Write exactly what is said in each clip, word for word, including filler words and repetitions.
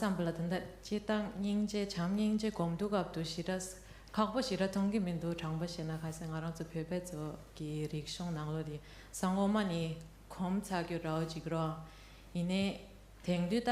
བསམ་པ་ལ་ད་ལྟ་སྤྱིར་བཏང་སྙིང་རྗེ་བྱམས་སྙིང་རྗེ་སྒོམ་དུས་སྐབས་དུ་ཞེ་དྲག་ཁག་པོ་ཞེ་དྲག་མཐོང་གི་མི་འདུག་དྲང་པོ་བཤད་ན། ག་ཟེར་ང་རང་ཚོ་བོད་པའི་ཚོ་གི་རིག་གཞུང་ནང་ལོགས་དེ་སང་ཉིན་མ་ནི་གོམས་ཚར་རྒྱུ་འདྲ་བོ་ཅིག་རོ། ཡིན་ནའི་དེང་དུས་ད་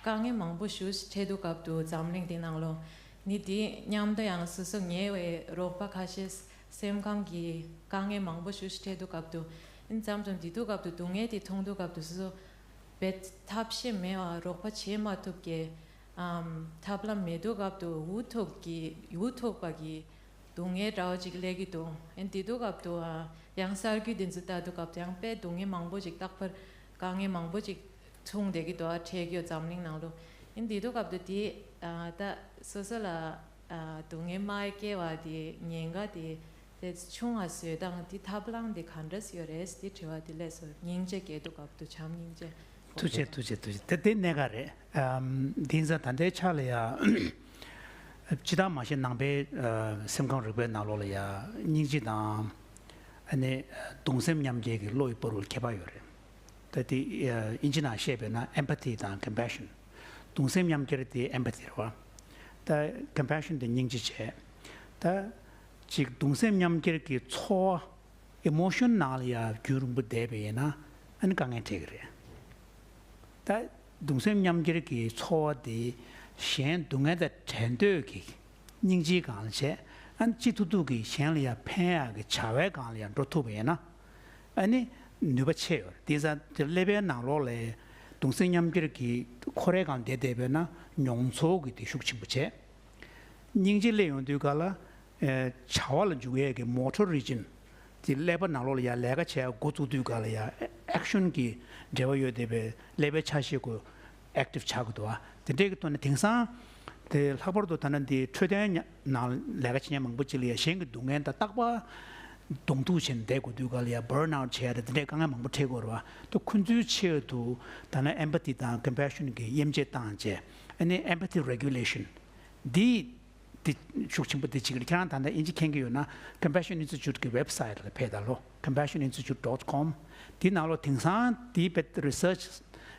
དཀའ་ངལ་མང་པོ་ཞིག་འཕྲད་དུས་སྐབས་དུ་འཛམ་གླིང་འདི་ནང་ལོགས་ནི་དེ་མཉམ་དུ་ཡང་སོ་སོ་ཉེ་བའི་རོགས་པ་ཁ་ཤས་སེམས་ཁམས་ཀྱི་དཀའ་ངལ་མང་པོ་ཞིག་འཕྲད་དུས་སྐབས་དུ། ཨིན་ཙམ་ཙམ་དེ་དུས་སྐབས་དུ་སྡུག་བསྔལ་དེ་མཐོང་དུས་སྐབས་དུ་སོ་སོ་བེད་ཐབས་ཤེས་མེད་པ་རོགས་པ་བྱེད་མ་ཐུབ་ཀྱི་ཨམ་ཐབས་ལམ་མེད་དུས་སྐབས་དུ་འུ་ཐུག་གི་འུ་ཐུག་པ་གི་སྡུག་བསྔལ་འདྲ་བོ་ཅིག་སླེབས་ཀྱི་འདུག་ཨེ་དེ་དུས་སྐབས་དུ་ཨ་ཡང་གསར་འགྱུར་དེ་ཚོ་ལྟ་དུས་སྐབས་དུ་ཡང་དཔེ་སྡུག་བསྔལ་མང་པོ་ཅིག་རྟག་པར་དཀའ་ངལ་མང་པོ་ཅིག་མཚུངས་བསྡད་ཀྱི་འདུག་ཨ་འཕྲད་ཀྱི་ཡོད་འཛམ་གླིང་ནང་ལོ། ཨེ་དེ་དུས་སྐབས་དུ་དེ་ཨ་ད་སོ་སོ་ལ་ཨ་སྡུག་བསྔལ་མ་སྐྱེ་བ་དེ་ཉེན་ཁ་དེ་དེ་ཆུང་བ་བཟོས་སྟངས་དེ་ཐབས་ལམ་དེ་ག་འདྲ་ཡོད་རེད་དེ་དྲི་བ་དེ་སླེབས་སོང་། སྙིང་རྗེ་སྐྱེ་དུས་སྐབས་དུ་བྱམས་སྙིང་རྗེ། ཐུགས་རྗེ་ཆེ། ཐུགས་རྗེ་ཆེ། ཐུགས་རྗེ་ཆེ། དེ་དེ་གནད་འགག་རེད། ཨམ་དེང་སང་ད་ལྟའི་ཆ་ལ་ཡ་སྤྱིར་བཏང་མ་གཞི་ནང་པའི་ཨ་སེམས་ཁམས་རིག་པའི་ནང་ལོགས་ལ་ཡ་སྙིང་རྗེ་དང་ཨ་ནི་གདུང་སེམས་མཉམ་སྐྱེད་ཀྱི་བློ་ཡི་བར་དུ་ཁྱད་པར་ཡོད་རེད། ད་དེ་ཨ་ཨིན་ཇི་ནང་བཤད་པས་ན་empathy དང་compassion། གདུང་སེམས་མཉམ་སྐྱེད་དེ་empathy རེད་བ། ད་compassion དེ་སྙིང་རྗེ་བྱས། ད་ཅིག་གདུང་སེམས་མཉམ་སྐྱེད་ཀྱི་ཚོར་བ་emotion ནང་ལ་ཡ་རྒྱུན་རིང་པོ་བསྡད་པ་ཡིན་ན་ཨ་ནི་དཀའ་ངལ་འཕྲད་ཀྱི་རེད། ད་གདུང་སེམས་མཉམ་སྐྱེད་ཀྱི་ཚོར་བ་དེ་གཞན་སྡུག་བསྔལ་དང་བྲལ་འདོད་ཀྱི་སྙིང་རྗེའི་སྒང་ལ་བྱས། ཨ་ནི་ཅི་ཐུབ་ཐུབ་ཀྱིས་གཞན་ལ་ཡང་ཕན་ཡག་གི་བྱ་བའི་སྒང་ལ་ཡང་འགྲོ་ཐུབ་པ་ཡིན་ན་ཨ་ནི་ནུས་པ་ཆེ་ཡོད་རེད། དེང་སང་དེ་ཀླད་པའི་ནང་ལོགས་ལ་གདུང་སེམས་མཉམ་སྐྱེད་ཀྱི་ཁོ་རའི་སྒང་བསྡད་བསྡད་པས་ན་མྱོང་ཚོར་གྱི་དེ་ཤུགས་ཆེན་པོ་བྱས། སྙིང་རྗེ་སླེབས་ཡོང་དུས་ག་ལ་ཨེ་བྱ་བ་ལ་འཇུག་ཡས་ཀྱི་motor region དེ་ཀླད་པ་ནང་ལོགས་ལ་ཡ་ལས་ཀ་བྱས་འགོ་བཙུགས་དུས་ག་ལ་ཡ་action གྱི་འབྲེལ་བ་ཡོད་བསྡད་པའི་ཀླད་པའི་ཆ་ཤས་ཀྱི་active ཆགས་ཀྱི་འདུག་ཨ། དེ་འདྲའི་གི་ཐོག་ནས་དེང་སང་དེ་ལྷག་པར་དུ་ད་ནི་འདི་འཕྲོད་བསྟེན་ནང་ལས་ཀ་བྱེད་མཁན་མང་པོ་ཅིག་ལ་ཡ་གཞན་གྱི་སྡུག་བསྔལ་དང་རྟག་པར་གདོང་ཐུག་བྱས་ནས་བསྡད་དགོས་དུས་ག་ལ་ཡ་burn out བྱས་རེད། དེ་འདྲའི་དཀའ་ངལ་མང་པོ་འཕྲད་ཀྱི་ཡོད་རེད་བ། ད་ཁོ་ཚོའི་ཆེད་དུ་ད་ནི་empathy དང་compassion གྱི་དབྱེ་འབྱེད་བཏང་བྱས། ཨ་ནི་empathy regulation འདི་འདི་ཤུགས་ཆེན་པོ་འདི་བྱེད་ཀྱི་རེད། ཁྱེད་རང་ད་ལྟ་དབྱིན་ཇི་མཁྱེན་གྱི་ཡོད་ན་compassion institute གི་website ལ་ཕེབས་དང་ལོ། compassion institute dot com འདི་ནང་ལོ། དེང་སང་འདི་དཔེ་research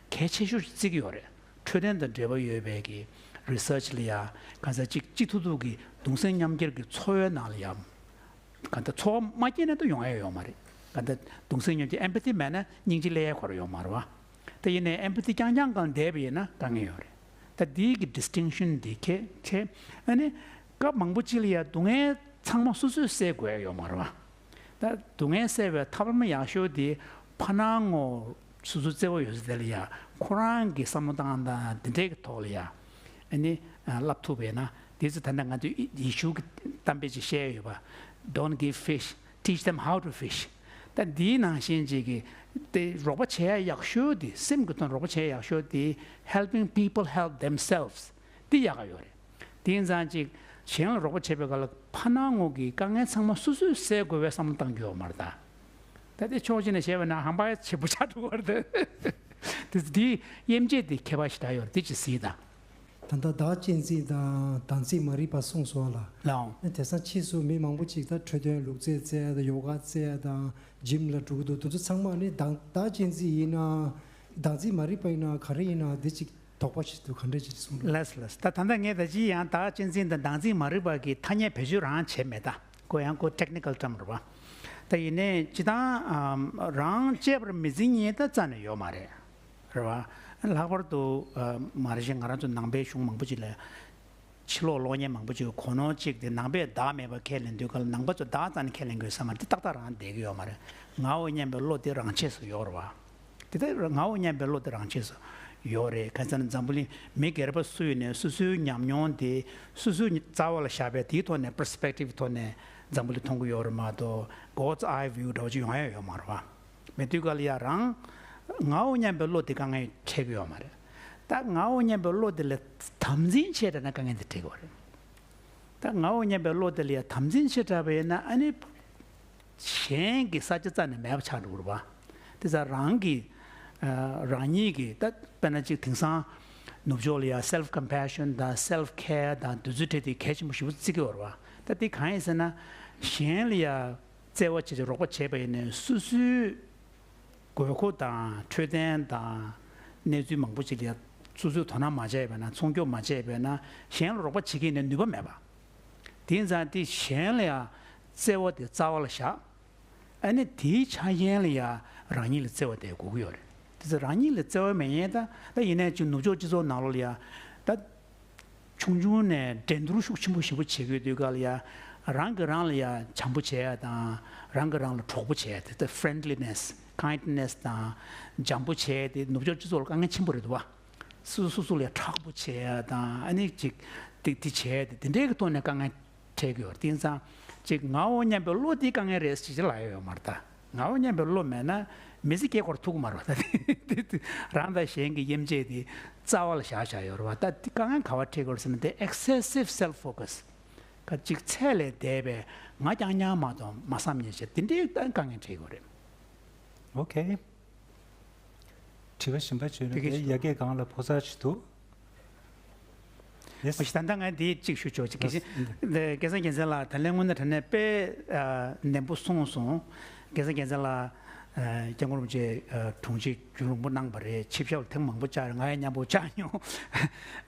གལ་ཆེ་ཤོས་ཤིག་བརྩི་གི་ཡོད་རེད། འཕྲོད་བསྟེན་དང་འབྲེལ་བ་ཡོད་པའི་གི་research ལ་ཡ་གང་ཟག་གཅིག་གཅིག་ཐུག་ཐུག་གི་གདུང་སེམས་མཉམ་སྐྱེད་ཀྱི་ཚོར་བའི་ནང་ལ་ཡ་གང་ལྟར་ཚོར་བ་མ་སྐྱེས་ན་ད་ཡོང་ཡ་ཡོད་མ་རེད། གང་ལྟར་གདུང་སེམས་མཉམ་སྐྱེད་empathy མེད་ན་སྙིང་རྗེ་སླེབས་ཡ་ཁོ་རང་ཡོད་མ་རེད་བ། ད་ཡིན་ནའི་empathy རྐྱང་རྐྱང་སྒང་བསྡད་པ་ཡིན་ན་དཀའ་ངལ་ཡོད་རེད། ད་འདིའི་གི་distinction འདི་ཁེ་ཁེ་ཨ་ནི་སྐབས་མང་པོ་ཅིག་ལ་ཡ་སྡུག་བསྔལ་ཚང་མ་སོ་སོས་སེལ་དགོས་ཡ་ཡོད་མ་རེད་བ། ད་སྡུག་བསྔལ་སེལ་བའི་ཐབས་ལམ་ཡག་ཤོས་དེ་ཕ་ནང་ངོ་སོ་སོའི་བརྩེ་བ་ཡོད་ས་དེ་ལ་ཡ་ཁོ་རང་གི་བསམ་བློ་བཏང་དང་དེ་འདྲའི་གི་ཐོག་ལ་ཡ་ཨ་ནི་བསླབ་ཐུབ་པས་ན་དེ་ཚོ་ད་ལྟ་ང་ཚོས་ཡེ་ཤུ་གི་གཏམ་དཔེ་ཅིག་བཤད་ཡོད་པ། Don't give fish, teach them how to fish. ད་འདིའི་ནང་བཞིན་ཅིག་གི་དེ་རོགས་པ་བྱེད་ཡ་ཡག་ཤོས་དེ་སེམས་ཀྱི་ཐོག་རོགས་པ་བྱེད་ཡ་ཡག་ཤོས་དེ་helping people help themselves འདི་ཡག་ག་ཡོད་རེད། དེ་ཡིན་ཙང་ཅིག་གཞན་ལ་རོགས་པ་བྱེད་པའི་སྐབས་ལ་ཕ་ནང་ངོ་གི་དཀའ་ངལ་ཚང་མ་སོ་སོས་སེལ་དགོས་པའི་བསམ་བློ་བཏང་རྒྱུ་ཡོད་མ་རེད་ད། ད་དེ་ཕྱོགས་གཅིག་ནས་བཤད་པ་ན་ཧམ་པ་ཆེན་པོ་ཆགས་འགྲོ་གི་རེད་ད། དེ་དེའི་དབྱེ་འབྱེད་དེ་ཁྱད་པར་ཞེ་དྲག་ཡོད་རེད། དེ་ཅིག་གཟིགས་དང་། ད་ལྟ་བདག་གཅེས་འཛིན་དང་བདག་འཛིན་མ་རིག་པ་གསུངས་སོང་ལ། ལའོ། དེང་སང་ཕྱིས་སུ་མི་མང་པོ་ཅིག་ད་འཕྲོད་བསྟེན་ལུས་རྩལ་རྩེ་ཡ་དང་ཡོ་ག་རྩེ་ཡ་དང་gym ལ་འགྲོ་གི་འདུག་དེ་ཚོ་ཚང་མ་ནི་བདག་བདག་གཅེས་འཛིན་ཡིན་ན་བདག་འཛིན་མ་རིག་པ་ཡིན་ན་ག་རེ་ཡིན་ན་དེ་ཅིག་དོགས་པ་ཞིག་འདུག་ག་འདྲ་ཅིག་གསུངས་འདུག་ལགས་ལགས། ད་ད་ལྟ་ངས་ད་ཅི་ཡང་བདག་གཅེས་འཛིན་དང་བདག་འཛིན་མ་རིག་པ་གི་ཐ་སྙད་བེད་སྤྱོད་རང་བྱས་མེད་ད། ཁོ་ཡང་ཁོ་technical term རེད་བ། ད་ཡིན་ནའི་སྤྱིར་བཏང་ཨམ་རང་གཅེས་པར་མི་འཛིན་མཁན་ད་རྩ་ནས་ཡོད་མ་རེད། རེད་བ། ལྷག་པར་དུ་ཨ་མ་རེ་ཞིག་ང་རང་ཚོ་ནང་པའི་གཞུང་མང་པོ་ཅིག་ལ་ཕྱི་ལོགས་སློབ་གཉེར་མང་པོ་ཅིག་གོ་ནོར་གཅིག་དེ་ནང་པས་བདག་མེད་པ་ཁས་ལེན་དུས་ག་ལ་ནང་པ་ཚོ་བདག་རྩ་ནས་ཁས་ལེན་དགོས་ས་མ་རེད། དེ་ཏག་ཏག་རང་བསྡད་ཀྱི་ཡོད་མ་རེད། ངའོ་སྙམ་པའི་བློ་དེ་རང་ཆས་སུ་ཡོད་རེད་བ། དེ་ལྟར་ངའོ་སྙམ་པའི་བློ་དེ་རང་ཆས་སུ་ཡོད་རེད། གང་ཟེར་ན་འཛམ་བུ་གླིང་མི་སྒེར་པ་སུ་ཡིན་ནའི་སོ་སོའི་ཉམས་མྱོང་དེ་སོ་སོའི་རྩ་བ་ལ་བཞག་པའི་དེའི་ཐོག་ནས་perspective ཐོག་ནས་འཛམ་བུ་གླིང་མཐོང་གི་ཡོད་རེད་མ་གཏོགས་God's eye view འདྲ་བོ་ཅིག་ཡོང་ཡ་ཡོད་མ་རེད་བ། མེད་དུས་ག་ལ་ཡ་རང་ངའོ་སྙམ་པའི་བློ་དེ་དཀའ་ངལ་འཕྲད་ཀྱི་ཡོད་མ་རེད། ད་ངའོ་སྙམ་པའི་བློ་དེ་ལ་དམ་འཛིན་བྱས་དྲགས་ན་དཀའ་ངལ་དེ་འཕྲད་ཀྱི་ཡོད་རེད། ད་ངའོ་སྙམ་པའི་བློ་དེ་ལ་ཡ་དམ་འཛིན་བྱེད་དྲགས་པ་ཡིན་ན་ཨ་ནི་གཞན་གྱི་ས་ཆ་རྩ་ནས་མེད་པ་ཆགས་འགྲོ་གི་རེད་བ། དེ་ཙང་རང་གི་ཨ་རང་ཉིད་ཀྱི་ད་དཔེར་ན་ཅིག་དེང་སང་ནུབ་ཕྱོགས་ལ་ཡ་self compassion དང་self care དང་དེ་ཚོའི་གྲས་དེ་གལ་ཆེན་པོ་ཞེ་པོ་བརྩི་གི་ཡོད་རེད་བ། ད་དེ་གང་ཡིན་ཟེར་ན་གཞན་ལ་ཡ་བརྩེ་བ་བྱེད་ཅིག་རོགས་པ་བྱས་པ་ཡིན་ནའི་སོ་སོའི་དགོས་མཁོ་དང་འཕྲོད་བསྟེན་དང་གནས་ཚུལ་མང་པོ་ཅིག་ལ་ཡ་ སོ་སོས་དོ་སྣང་མ་བྱས་པས་ན། སྲུང་སྐྱོབ་མ་བྱས་པས་ན། གཞན་ལ་རོགས་པ་བྱེད་ཀྱི་ནས་ནུས་པ་མེད་པ། དེ་ཡིན་ཙང་དེ་གཞན་ལ་ཡང་བརྩེ་བ་དེ་རྩ་བ་ལ་བཞག་ཨ་ནི་དེའི་ཆ་རྐྱེན་ལ་ཡང་རང་ཉིད་ལ་བརྩེ་བ་དེ་དགོས་ཀྱི་ཡོད་རེད། དེ་ཚོ་རང་ཉིད་ལ་བརྩེ་བ་མེད་མཁན་ད། ད་ཡིན་ནའི་ཅིག་ནུབ་ཕྱོགས་སྤྱི་ཚོགས་ནང་ལོགས་ལ་ཡང་ད། ཆུང་ཆུང་ནས་འགྲན་བསྡུར་ཤུགས་ཆེན་པོ་ཞེ་པོ་བྱེད་དགོས་དུས་སྐབས་ལ་ཡ། རང་གིས་རང་ལ་ཡ་བྱམས་པོ་བྱེད་ཡ་དང་། རང་གིས་རང་ལ་གྲོགས་པོ་བྱེད་ཡ་དེ་ད་friendliness, kindness དང་། བྱམས་པོ་བྱེད་ཡ་དེ་ནུབ་ཕྱོགས་སྤྱི་ཚོགས་ལ་དཀའ་ངལ་ཆེན་པོ་རེད་འདུག་བ། སོ་སོ་སོ་ལ་ཡ་མཁྲེགས་པོ་བྱེད་ཡ་དང་། ཨ་ནི་ཅིག་དེ་དེ་བྱེད་ཡ་དེ་དེ་འདྲའི་གི་ཐོག་ནས་དཀའ་ངལ་འཕྲད་ཀྱི་ཡོད་རེད། དེ་ཡིན་ཙང་ཅིག་ངའོ་སྙམ་པའི་བློ་དེ་དཀའ་ངལ་རེད་ཟེར་ཅིག་ལབ་ཡ་ཡོད་མ་རེད་ད། ངའོ་སྙམ་པའི་བློ་མེད་ན་མི་ཚེ་སྐྱེལ་སྐོར་ཐུག་གི་མ་རེད་པ། ད་དེ་དེ་རང་དང་གཞན་གྱི་དབྱེ་འབྱེད་དེ་རྩ་བ་ལ་བཞག་བཞག་ཡོད་རེད་པ། ད་དེ་དཀའ་ངལ་ག་པར་འཕྲད་ཀྱི་ཡོད་རེད་ཟེར་ན། དེ་excessive self focus ག་ཅིག་ཚད་ལས་འདས་པའི་ང་རྐྱང་རྐྱང་མ་གཏོགས་མ་བསམ་ཉན་བྱས་དེ་འདྲའི་ད་དཀའ་ངལ་འཕྲད་ཀྱི་ཡོད་རེད། ཨོ་ཁེ། དྲི་བ་གཞན་པ་བརྗོད་ན། དེ་ག་དེ་ཡ་གི་སྒང་ལ་ཕོ་གསར་ཞིག་འདུག་ཡེས། ཨོ་ཞེ། ད་ལྟ་ང་འདི་གཅིག་ཞུ་ཆོག་ཅིག་གི་ཞིག་འདི་སྐལ་བཟང་རྒྱལ་མཚན་ལགས་ད་ལན་དངོས་གནས་དྲང་གནས་དཔེ་ཨ་ནན་པོ་གསུངས་སོང་། སྐལ་བཟང་རྒྱལ་མཚན་ལགས་ཨ་སྐྱབས་མགོན་རིན་པོ་ཆེ་ཨ་དྲུང་ཆེ་རྒྱུན་ལུང་པ་གནང་བ་རེད། ཆིབས་ཞབས་ལ་ཐེངས་མང་པོ་བཅར། ང་ཡང་མཉམ་པོ་བཅར་མྱོང་།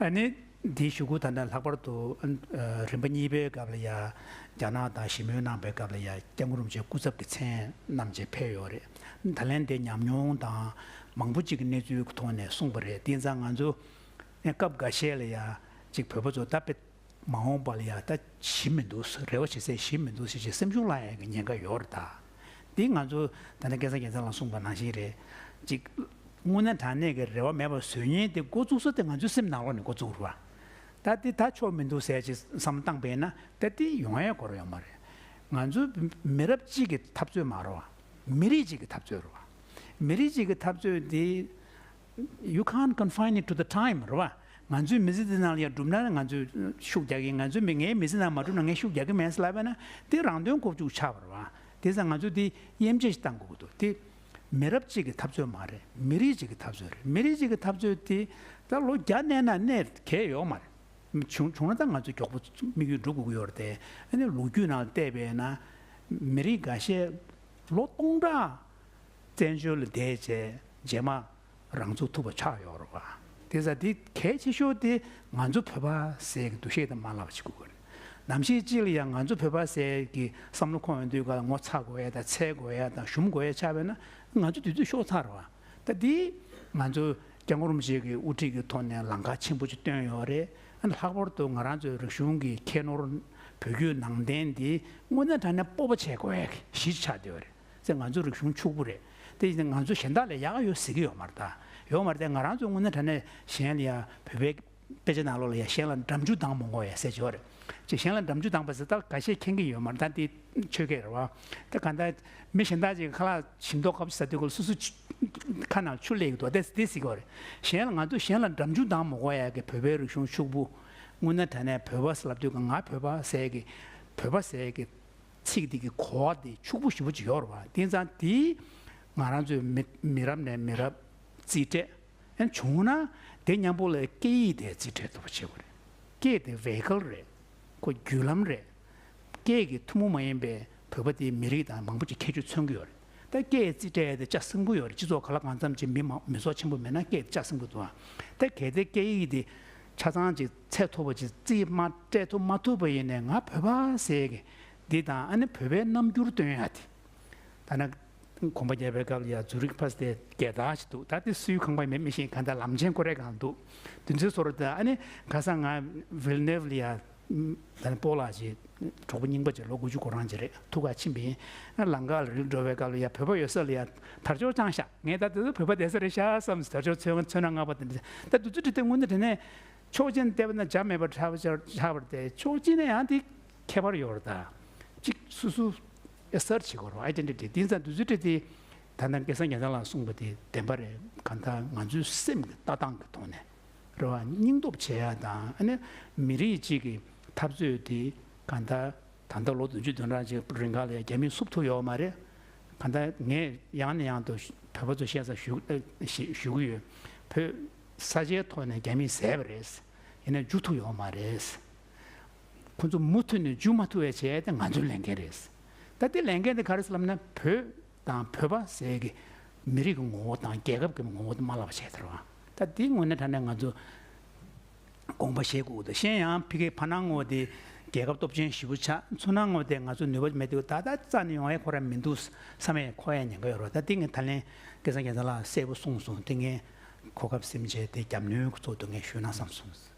ཨ་ནི་འདིའི་གཞུག་གུ་ད་ལྟ་ལྷག་པར་དུ་ཨ་རིམ་པ་གཉིས་པའི་སྐབས་ལ་ཡ་རྒྱ་ནག་དང་ཞི་མོལ་གནང་པའི་སྐབས་ལ་ཡ་སྐྱབས་མགོན་རིན་པོ་ཆེ་སྐུ་ཚབ་ཀྱི་མཚན་བསྣམས་བྱས་ཕེབས་ཡོད་རེད། ད་ལན་དེ་ཉམས་མྱོང་དང་མང་པོ་ཅིག་གི་གནས་ཚུལ་གྱི་ཐོག་ནས་གསུངས་པ་རེད། དེ་ཡིན་ཙང་ང་ཚོ་ཨེ་སྐབས་འགའ་ཤས་ལ་ཡ་ཅིག་བོད་པ་ཚོ་ད་དཔེ་མ་འོངས་པ་ལ་ཡ་ད་ཞི་མི་འདུག་རེ་བ་བྱེད་སའི་ཞི་མི་འདུག་ཟེར་བྱས་སེམས་ཤུགས་བརླག་ཡ་གི་ཉེན་ཁ་ཡོད་རེད་ད། འདི་ང་ཚོ་ད་ནི་སྐལ་བཟང་རྒྱལ་མཚན་ལགས་གསུངས་པ་ནང་བཞིན་རེད། ཅིག་དངོས་གནས་དྲང་གནས་ཀྱི་རེ་བ་མེད་པ་བཟོ་མཁན་དེ་འགོ་བཙུགས་ས་དེ་ང་ཚོའི་སེམས་ནང་ལོགས་ནས་འགོ་བཙུགས་རེད་པ། ད་འདི་ད་ཆོག་མི་འདུག་ཟེར་ཅིག་བསམ་བློ་བཏང་པས་ན། ད་འདི་ཡོང་ཡ་སྐོར་ཡོད་མ་རེད། ང་ཚོ་མི་རབས་གཅིག་གི་འཐབ་རྩོད་མ་རེད་པ། མི་རིགས་གཅིག་གི་འཐབ་རྩོད་རེད་པ། མི་རིགས་གཅིག་གི་འཐབ་རྩོད་འདི། You can't confine it to the time རེད་པ། ང་ཚོའི་མི་ཚེ་འདི་ནང་ལ་ཡ་འགྲུབ་ན་ང་ཚོས་ཤུགས་རྒྱག་གི། ང་ཚོའི་མི་ངའི་མི་ཚེ་ནང་མ་འགྲུབ་ན་ངས་ཤུགས་རྒྱག་གི་མེད་ཟེར་ལབ་པས་ན་དེ་རང་དོན་ཁོག་བཅུག་ཆགས་པ་རེད་པ། དེ་ཙང་ང་ཚོས་དེ་དབྱེ་འབྱེད་ཞིག་གཏང་དགོས་ཀྱི་འདུག་དེ་མི་རབས་གཅིག་གི་འཐབ་རྩོད་མ་རེད། མི་རིགས་གཅིག་གི་འཐབ་རྩོད་རེད། མི་རིགས་གཅིག་གི་འཐབ་རྩོད་དེ་ད་ལོ་བརྒྱ་གནས་ན་གནས་གལ་ཡོད་མ་རེད། བྱུང་བྱུང་ན་ད་ང་ཚོ་མགྱོགས་པོ་དམིགས་ཡུལ་འགྲུབ་དགོས་ཀྱི་ཡོད་རེད་དེ། ཨ་ནི་ལོ་རྒྱུས་ནང་བལྟས་པས་ན་མི་རིགས་འགའ་ཤས་ལོ་སྟོང་ཕྲག་བཙན་བྱོལ་ལ་བསྡད་བྱས་རྗེས་མ་རང་ཚུགས་ཐུབ་པ་ཆགས་ཡོད་རེད་པ། དེ་ཙང་དེ་གལ་ཆེ་ཤོས་དེ་ང་ཚོ་བོད་པ་ཟེར་གྱི་འདུ་ཤེས་དེ་མ་བརླག་པ་བྱེད་དགོས་ཀྱི་རེད། ནམ་ཞིག་ཅིག་ལ་ཡང་ང་ཚོ་བོད་པ་ཟེར་གྱི་བསམ་བློ་འཁོར་ཡོང་དུས་སྐབས་ལ་ངོ་ཚ་དགོས་ཡ་དང་འཚེར་དགོས་ཡ་དང་ཞུམ་དགོས་ཡ་ཆགས་པས་ན་ང་ཚོ་དུས་ཚོད་ཤོར་ཚར་རེད་པ། ད་འདི་ང་ཚོ་སྐྱབས་མགོན་རིན་པོ་ཆེ་གི་དབུ་ཁྲིད་ཀྱི་ཐོག་ནས་ལམ་ཁ་ཆེན་པོ་ཅིག་བཏོན་ཡོད་རེད། ཨ་ནི་ལྷག་པར་དུ་ང་རང་ཚོའི་རིག་གཞུང་གི་ཁྱད་ནོར་བོད་བརྒྱུད་ནང་བསྟན་འདི་དངོས་གནས་དྲང་གནས་སྤོབས་པ་བྱེད་དགོས་ཡ་གི་གཞི་ཆགས་བསྡད་ཡོད་རེད། ཙང་ང་ཚོ་རིག་གཞུང་ཕྱུག་པོ་རེད། དེ་ཡིན་ཙང་ང་ཚོ་གཞན་དག་ལས་ཡག་ཡོད་ཟེར་གྱི་ཡོད་མ་རེད་ད། ཡོད་མ་རེད་དེ། ང་རང་ཚོ་དངོས་གནས་དྲང་གནས་གཞན་ལ་ཡ་བོད་པའི་དཔེ་ཆ་ནང་ལོགས་ལ་ཡ་གཞན་ལ་འགྲམ་ཆུ་ལྡང་མི་དགོས་ཡ་ཟེར་གྱི་ཡོད་རེད། ཅེས་གཞན་ལ་འགྲམ་ཆུ་ལྡང་བ་ཟེར་ད་འགའ་ཤས་མཁྱེན་གྱི་ཡོད་མ་རེད་ད། འདི་ཆོས་སྐད་རེད་པ། ད་གང་ལྟར་མི་གཞན་དག་ཅིག་ཁ་ལག་ཞིམ་མདོག་ཁ་པོ་ཟ་དུས་སྐབས་ལ་སོ་སོ་ཆུ་ཁ་ནང་ཆུ་སླེབས་ཀྱི་འདུག་དེ་དེ་ཟེར་གྱི་ཡོད་རེད། གཞན་ལ་ང་ཚོ་གཞན་ལ་འགྲམ་ཆུ་ལྡང་མི་དགོས་ཡ་གི་བོད་པའི་རིག་གཞུང་ཕྱུག་པོ། དངོས་གནས་དྲང་གནས་བོད་པ་ཟེར་ལབ་དུས་ང་བོད་པ་ཟེར་གི་བོད་པ་ཟེར་གི་ཚིག་འདི་གི་གོ་བ་འདི་ཕྱུག་པོ་ཞེ་པོ་ཅིག་ཡོད་རེད་པ། དེ་ཙང་དེ་ང་རང་ཚོའི་མི་མི་རབས་ནས་མི་རབས་རྩིས་སྤྲད། ཡང་བྱུང་ན་དེ་མཉམ་པོ་ལ་སྐད་ཡིག་དེ་རྩིས་སྤྲད་ཐུབ་པ་བྱེད་དགོས་རེད། སྐད་དེ་vehicle རེད། ཁོ་བརྒྱུད་ལམ་རེད། སྐད་ཀྱི་ཐུན་མོང་མ་ཡིན་པའི་བོད་པ་དེའི་མི་རིགས་དང་མང་པོ་ཅིག་ཁྱད་ཆོས་མཚོན་གྱི་ཡོད་རེད། ད་སྐད་རྩིས་སྤྲད་ཡ་དེ་ལྕགས་ཟིན་པོ་ཡོད་རེད། སྤྱི་ཚོགས་ག་ལ་གང་འཚམ་ཅིག་མི་མང་མི་ཚོགས་ཆེན་པོ་མེད་ན་སྐད་ལྕགས་ཟིན་པོ་འདུག་ཨ། ད་གལ་ཏེ་སྐད་ཡིག་དེ་ཆ་ཚང་ཅིག་ཚད་མཐོ་པོ་ཅིག་རྩིས་མ་སྤྲད་ཐུབ་མ་ཐུབ་པ་ཡིན་ནའི་ང་བོད་པ་ཟེར་གི་འདི་དང་། ཨ་ནི་བོད་པའི་རྣམ་འགྱུར་སྟོན་ཡ་དེ། ད་ནི་གོམ་པ་རྒྱག་པའི་སྐབས་ལ་ཡ་ཛུ་རིག་ཕ་སི་ཏེ་རྒྱལ་དར་ཞིག་འདུག་ད་དེ་སུའི་ཁང་པ་ཡིན་མིན་མི་ཤེས། གང་ལྟར་ལམ་ཆེན་ཀོ་རེ་གང་འདུག་དེ་ཚོའི་ཟུར་དུ་ཨ་ནི་ཁ་སང་ང་ཝིལ་ནེབ་ལ་ཡ། ད་ནི་སྤོ་ལགས་ཅིག་གྲོགས་པོ་རྙིང་པ་ཅིག་ལོ་དགུ་བཅུ་གོ་གྲངས་ཅིག་རེད། ཐུག་ག་ཕྱིན་པ་ཡིན། ཨ་ལམ་ཁ་ལ་རིལ་འགྲོ་བའི་སྐབས་ལ་ཡ་བོད་པ་ཡོད་ས་ལ་ཡ་དར་ལྕོག་བཅངས་ཤག་ངས་ད་དེ་ཚོ་བོད་པ་བསྡད་ས་རེད་ཤག་བསམ། དར་ལྕོག་ཚོན་ཚོན་སྣ་ལྔ་པ་དེ་འདྲ། ད་དུས་ཚོད་དེ་དངོས་གནས་དྲང་གནས་ཕྱོགས་གཅིག་ནས་བལྟས་པ་ན་འཇའ་མེད་པ་ཆགས་པ་ཆགས་པ་རེད་དེ། ཕྱོགས་གཅིག་ནས་ཡང་དེ་ཁྱད་པར་ཡོད་རེད་ད། གཅིག་སོ་སོ་ཨེ་སར་བྱེད་དགོས་རེད། ཨའི་ཌེན་ཊི་ཊི། དེ་ཙང་དུས་ཚོད་དེ་ད་ལྟ་སྐལ་བཟང་རྒྱལ་མཚན་ལགས་གསུངས་པ་དེ་བདེན་པ་རེད། གང་ལྟར་ང་ཚོའི་སེམས་ཀྱི་ལྟ་སྟངས་ཀྱི་ཐོག་ནས་རེད་བ། སྙིང་སྟོབས་བྱེད་ཡ་དང་། ཨ་ནི་མི་རིགས་གཅིག་གི་འཐབ་རྩོད་དེ་གང་ལྟར་ད་ལྟ་ལོ་བདུན་ཅུ་དོན་གྲངས་ཅིག་རིང་ག་ལ་ཡ་རྒྱ་མིས་བསུབ་ཐུབ་ཡོད་མ་རེད། གང་ལྟར་ངས་ཡང་ནས་ཡང་དུ་བོད་པ་ཚོ་བཤད་ས་ཞུ་ཞུ་གི་ཡོད། བོད་ས་ཆའི་ཐོག་ནས་རྒྱ་མིས་བཟས་པ་རེད། ཡིན་ནའི་འཇུ་ཐུབ་ཡོད་མ་རེད། ཁོ་ཚོ་མུ་མཐུད་ནས་འཇུ་མ་ཐུབ་པའི་བྱས་ཏེ་ང་ཚོའི་ལས་འགན་རེད། ད་ལྟའི་ལས་འགན་དེ་ག་རེ་ཟེར་ལབ་ན། བོད་དང་བོད་པ་ཟེར་གི་མི་རིགས་ཀྱི་ངོ་བོ་དང་རྒྱལ་ཁབ་ཀྱི་ངོ་བོ་དེ་མ་བརླག་པ་བྱས་ཐུབ་རོགས། ད་དེའི་ངོས་ནས་དྲངས་ནས་ང་ཚོ་དགོངས་པ་བཞེས་དགོས་འདུག་གཞན་ཡང་ཕ་གིའི་ཕ་ནང་ངོ་དེ་རྒྱལ་ཁབ་སྟོབས་ཆེན་ཞེ་པོ་ཆགས། མཚོ་ནང་ངོ་དེ་ང་ཚོ་ནུས་པ་མེད་དུས་ད་ལྟ་རྩ་ནས་ཡོང་ཡ་ཁོ་རང་མི་འདུག་བསམ་ཡས་འཁོར་ཡ་ཉེན་ཁ་ཡོད་རེད། ད་དེ་ངས་ད་ལན་སྐལ་བཟང་རྒྱལ་མཚན་ལགས་གསལ་པོ་གསུངས་སོང་། དེ་ངས་གོ་སྐབས་ཟིན་བྱས་དེ་རྒྱབ་སྣོན་ཚོགས་འདུ་ངས་ཞུས་ན་བསམ་སོང་།